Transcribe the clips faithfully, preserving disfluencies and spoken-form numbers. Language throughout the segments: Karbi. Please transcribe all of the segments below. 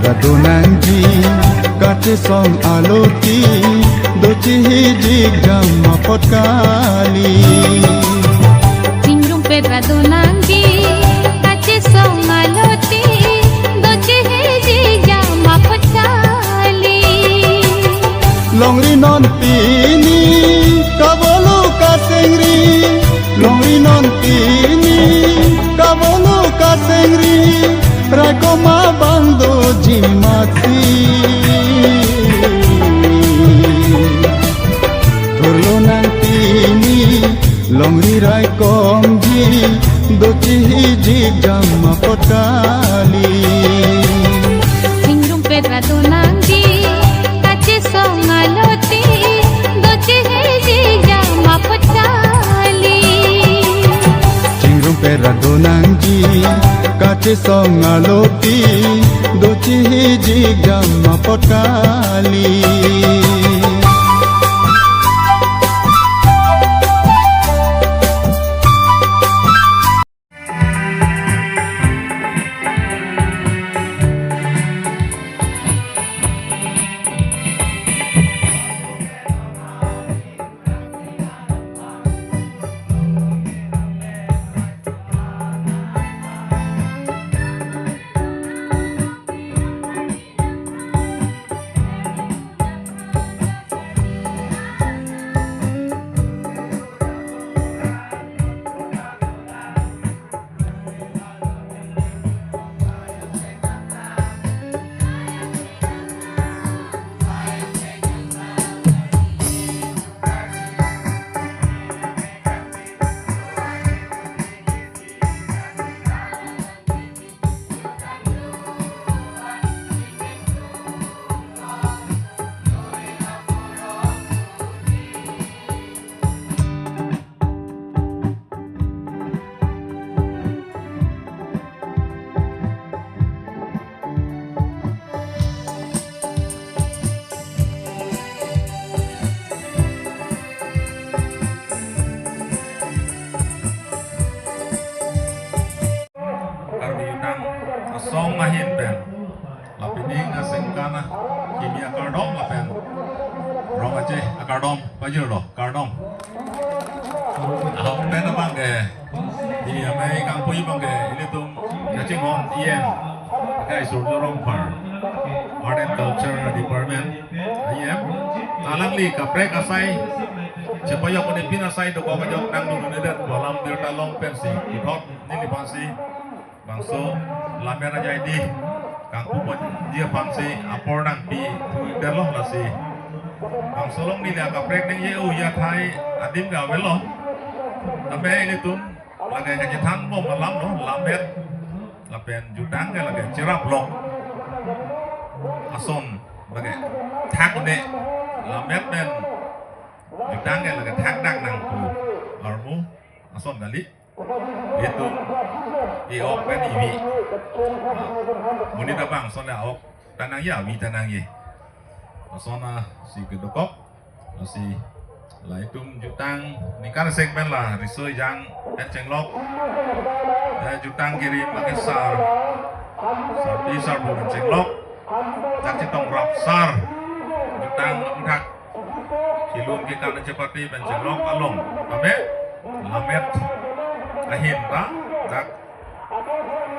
Radonangji kachesong aloti, dochihijik jam apot kali. Chingrumpet radonangji kachesong aloti, dochihijik jam apot kali. Longri non pini kabolo kasengri, longri non pini kabolo kasengri, raikom abang doji mati. Thurlonang pini longri raikomji, dochihijik jam apot kali. Chingrumpet radonangji kachesong aloti, dochihijik jam apot kali. Chingrumpet radonangji kachesong aloti, dochihijik jam apot kali. Karbi Jutang asong ahin pen lapen ning asengkan akimi akardom lapen rong aje akardom pajirlo, kardom. Ahok pen abang ke di amei kangpui abang ke ilitum kachinghon E M, Akai Surjya Rongphar, Art and Culture Department E M. Alangli kaprek asai chepajok uni pin asai dokok ajok nangdun-un-edet ko alam birta long pensi puthot neliphansi bangso Lammet Ajaidi kangpuponji aphansi apor nangpi thu-ik detlo. Lasi bangso along neli akaprek ningje-o athai adim ke avelo. Tame ilitum lake kachethan bom alam lo, Lammet lapen Jutang ke lake cherap lok ason, lake thak-un-e, Lammet pen Jutang ke lake thakdak nang pu armu ason kali. Itum i-ok pen ivi. Monit abang ason le a-ok ta nangji, avi ta nangji. Ason asi kedokok. Lasi la itum Jutang ningkan sek pen la riso ejang pen chenglok. Eh, Jutang kiri pakai sar, sarpi sarpo pen chenglok. Dak chetong rap sar Jutang aputhak kilun kekan chepate pen chenglok along. Tame Lammet ahin ta dak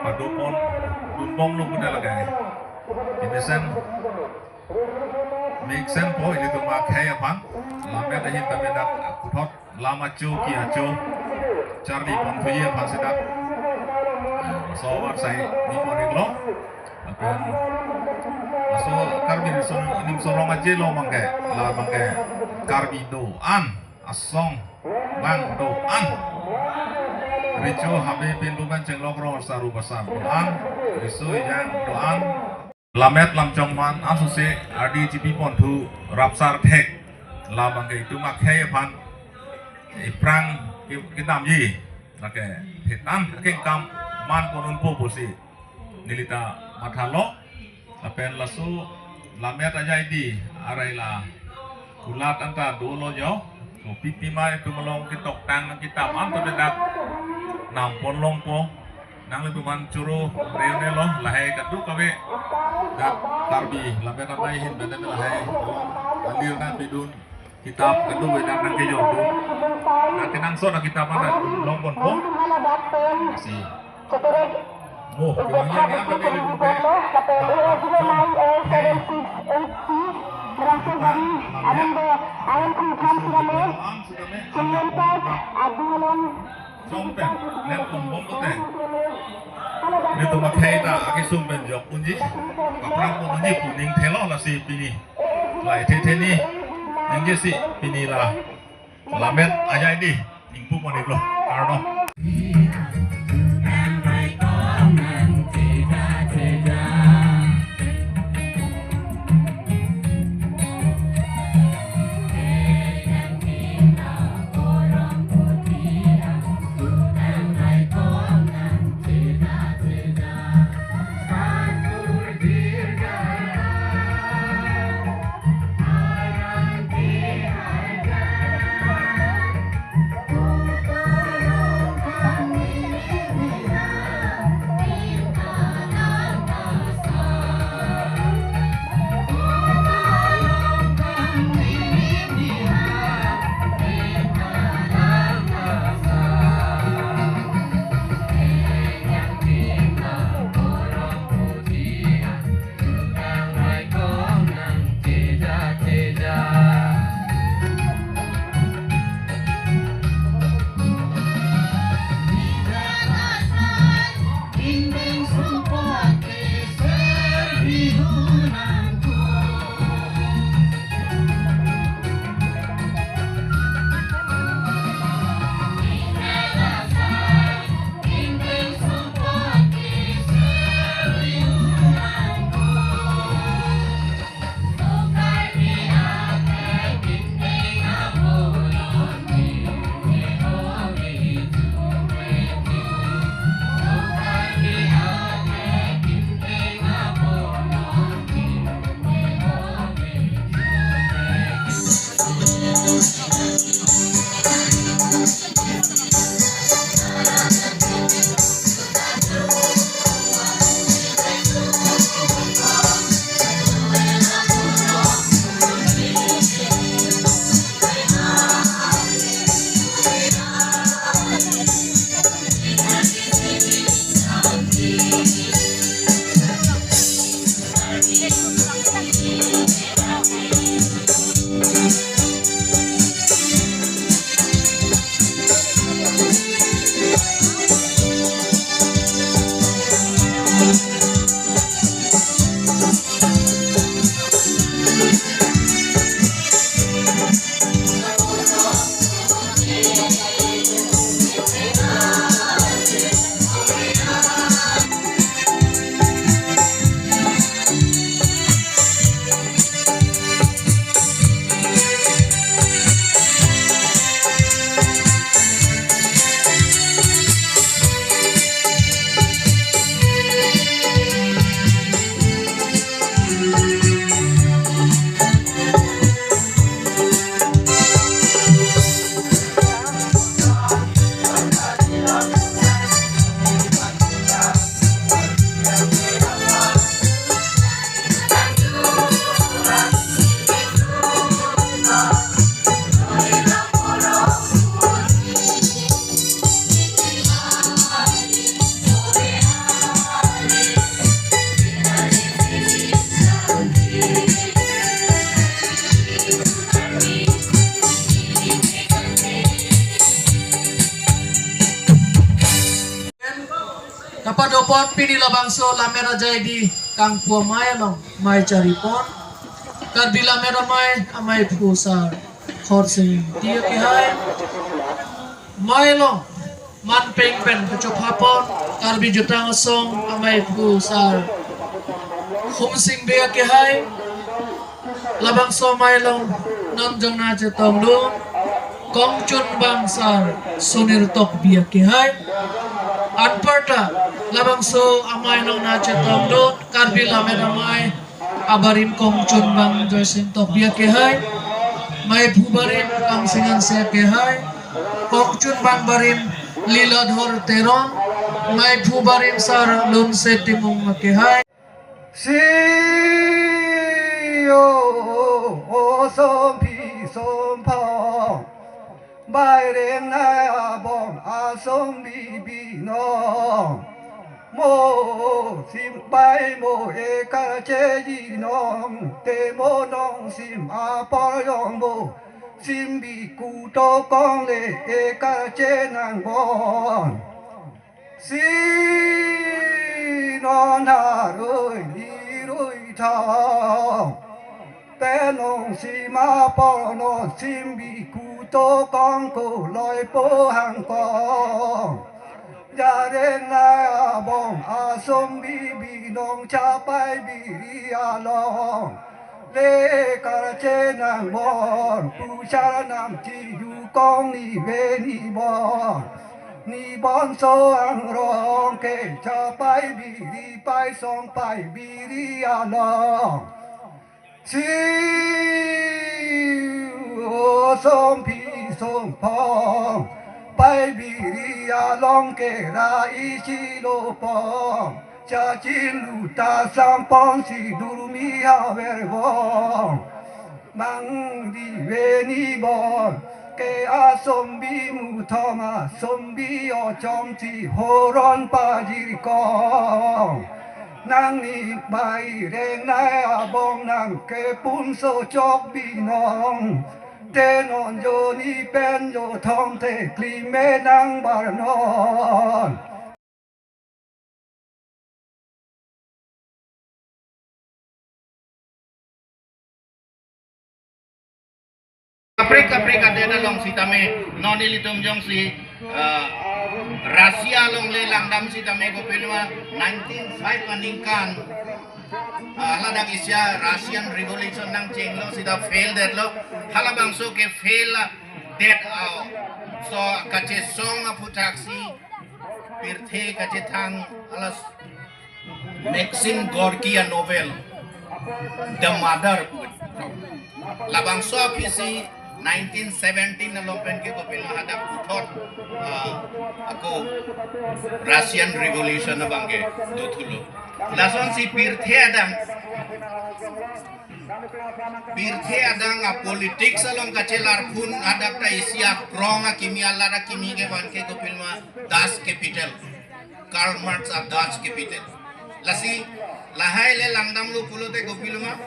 padopon dunbomlo pu ta lake. Ini sen mesen po ilitum akhei aphan. Lammet ahin tame dak puthot lam acho ki acho charlipon thuji aphansi dak, eh, so arsai nipon-iklo. Lapen laso Karbi Riso Nimso Rong Aje along abang ke, la abang ke Karbi do-an, asong abang do-an. Recho habe pinpu pen chenglok rong saru basar do-an, riso ejang do-an. Lammet lam chongman asose ardi chipi ponthu rapsar thek. La abang ke itum akhei aphan iphrang ki-, kedamji. Lake hetan akengkam man ponunpo pusi neli ta mathalo. Lapen laso Lammet Ajaidi arai la kulat anta dolo jo. Kopi pima itum along ketoktang kitab anta bedak nampon longpo. Nanglitum aphan choro re-un-elo, lahai kadokave Dak Karbi Lammet Amei ahin pen lahai alir nangpidun, kitap keduk dak nangkejordun. Dak kenangsot akitap an dak longbompo. Lasi mo kevang ya ya kami di bupe. Song pen, lep pon bom pute. Nelitum akhei ta akesung pen jok unji, paprang pon unji pu ning thelo. Lasi pini, lai the the ni, ningje si pini la Lammet Ajai Day ningpu pon iklo, karno. Kapadopon pini labangso Lammet Ajai Day kangpu amei along mei charipon Karbi Lammet Amei, Ameiphu Sar Khorsing Ingti akehai. Mei along manpeng pen kachophapon Karbi Jutang Asong Ameiphu Sar Humsing Bey akehai. Labangso amei along non jong nangchetongdun Kongchunbang Sar Sunir Tokbi akehai. Anparta labangso amei along nangchetongdun Karbi Lammet Amei abarim Kongchunbang Joysing Tokbi akehai, meiphu barim Kamsing Hanse akehai, Kongchunbang barim Liladhor Teron, meiphu barim Sar Lunse Timung akehai. Si o, o Somphi Somphong, Baireng nai abong asombi binong. Mo sim bai mo ekarche jinong, te mo nong sim apor jong mo, simbi kuto kong le ekarche nangbon. Si non haroi niroi thong, penong sima porno simbi kuto kong ko loi po hang kong. Jareng nai abong asombi binong chapai biri along, le karche nangbon, puchar nam chiju kong ni ve ni bon. Ni bonso angrong ke chapai biri pai song pai biri along. Si o Somphi Somphong, pai biri along ke ra isi lo pong. Chachin luta sampon si durmi haver vong. Mang di ve ni bon, ke asombi muthom asombi ochom si horon pajir kong. Nang ni Baireng nai abong nang ke punso chok binong. Te non jo ni pen jo thom te klime nang barnon. Kaprek kaprek adet along sitame, non ilitum jongsi, ah, Russia along le langdam sitame kopiloma nineteen five aningkan, ah, ladak isi a Russian Revolution nangchenglo sita fail detlo, halabangso ke fail, ah, det, ah, so kachesong aphuthaksi pirthe kachethang alas Maxim Gorky a novel The Mother pu. Labangso aphisi nineteen seventeen along pen ke kopilo hadak puthot, ah, ako Russian Revolution abang ke dothulo. Lasonsi pirthe adang, pirthe adang a politics along kachelar phun hadak ta isi akrong akimi alar akimi ke van ke kopiloma Das Kapital. Karl Marx a Das Kapital. Lasi lahai le langdamlo pulote kopiloma,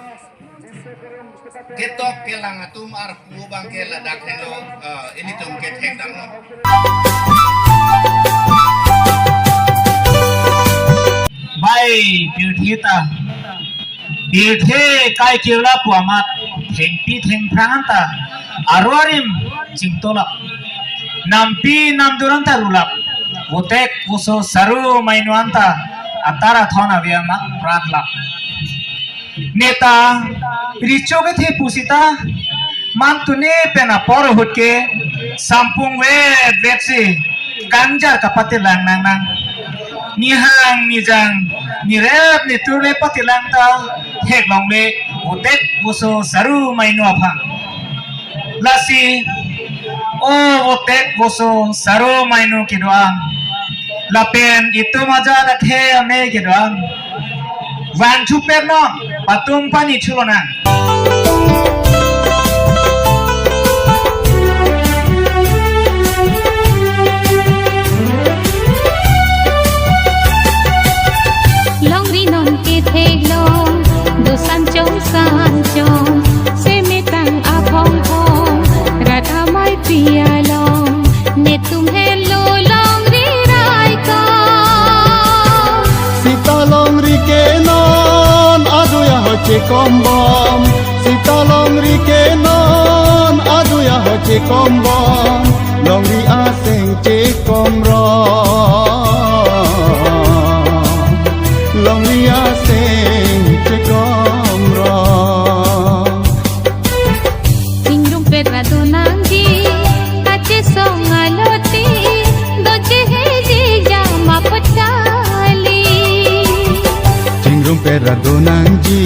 ketok kelang atum arpu abang ke ladak henlo, eh, ilitum kethekdamlo. Bai, pirthe ta. Pirthe kai kevla pu amat, thengpi thengphrang anta, aro arim chingtolap. Nampi namdur anta rulap. Votek voso saru mainu anta, atar athon ave amat pran lap. Neta, recho kethe pusita, mantune pen apor ahut ke, sampung vet vetsi, kangjar kapatilang nangnang. Nihang nijang, nirep nitur le patilang ta, theklongle, votek voso saru mainu aphan. Lasi, o votek voso saru mainu kedo-an. Lapen itum ajat akhei amei kedo-an. Vangthu pet non, patum pani thulonang. Longri non ketheklong, do sanchong sanchong, semetang aphong phong, rat amei pi along, netum helo longri raikong. Sita longri ke non, adui ahoi chekombom. Sita longri ke non, adui ahoi chekombom. Longri aseng chekomrong. Longri aseng chekomrong. Chingrum pet ra do nangji, kachesong aloti, doche heji jama put kali. Chingrum pet ra do nangji.